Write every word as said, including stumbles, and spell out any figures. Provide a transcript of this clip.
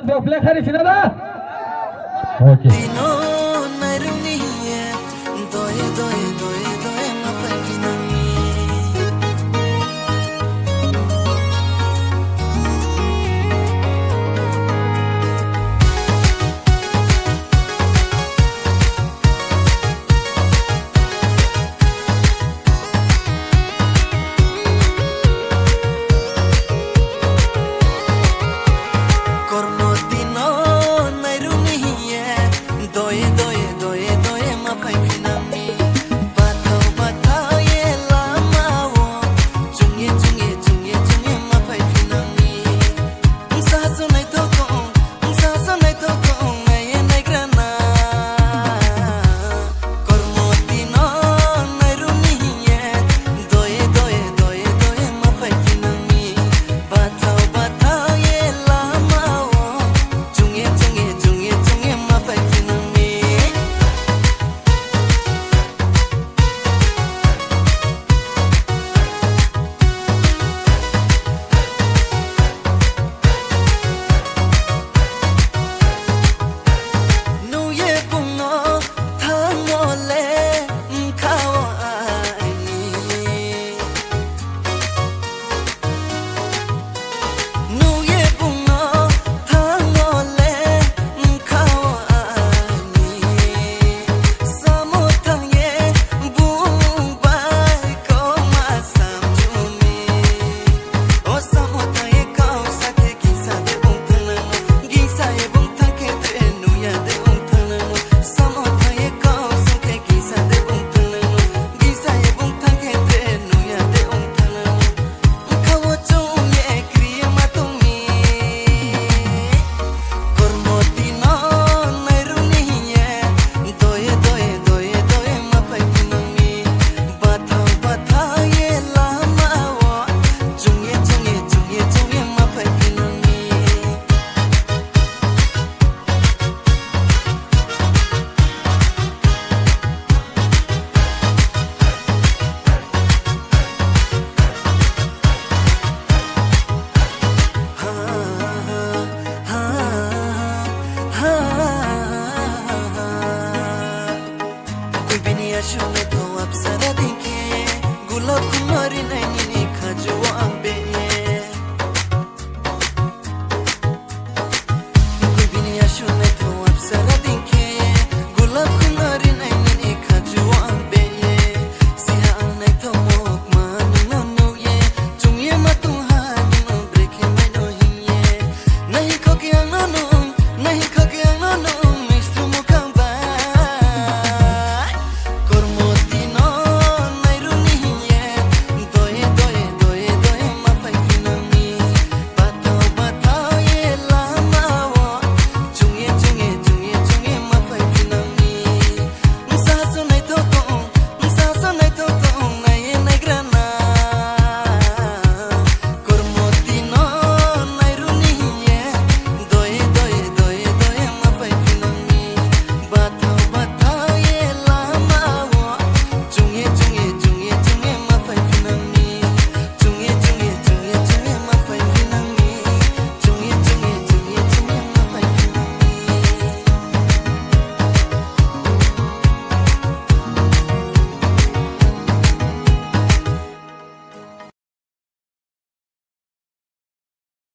Bok play khari sina da? Okay. Kormo dino nairuni hiye, doye, doye, doye, doye, ma phai phinangni. Bathau, bathau ye lama o, chungye, chungye, chungye, chungye, ma phai phinangni. Wngsa so naithok tong, wngsa so naithok tong, naiye naigrana. Kormo dino nairuni hiye, doye, doye, doye, doye, ma phai phinangni. Bathau, bathau ye lama o, chungye, chungye, chungye, chungye, ma phai phinangni. Nuye bungno thangmo le wngkha o aini. Nuye bungno thangmo le wngkha o aini. Samo thangye bung bai koma samjumi. O samo thangye kau sakhe gisa de bung thangnangmo. Gisa ye bung thangkhe tre nuya de bung thangnangmo. Samo thangye kau sakhe gisa de bung thangnangmo. Gisa ye bung thangkhe tre nuya de bung thangnangmo. Wngkha o chwng ye kriye ma tongni. Kormo dino nairuni hiye. Doye, doye, doye, doye, ma phai phinangni. Bathau, bathau ye lama o. Chungye, chungye, chungye, chungye, ma phai phinangni.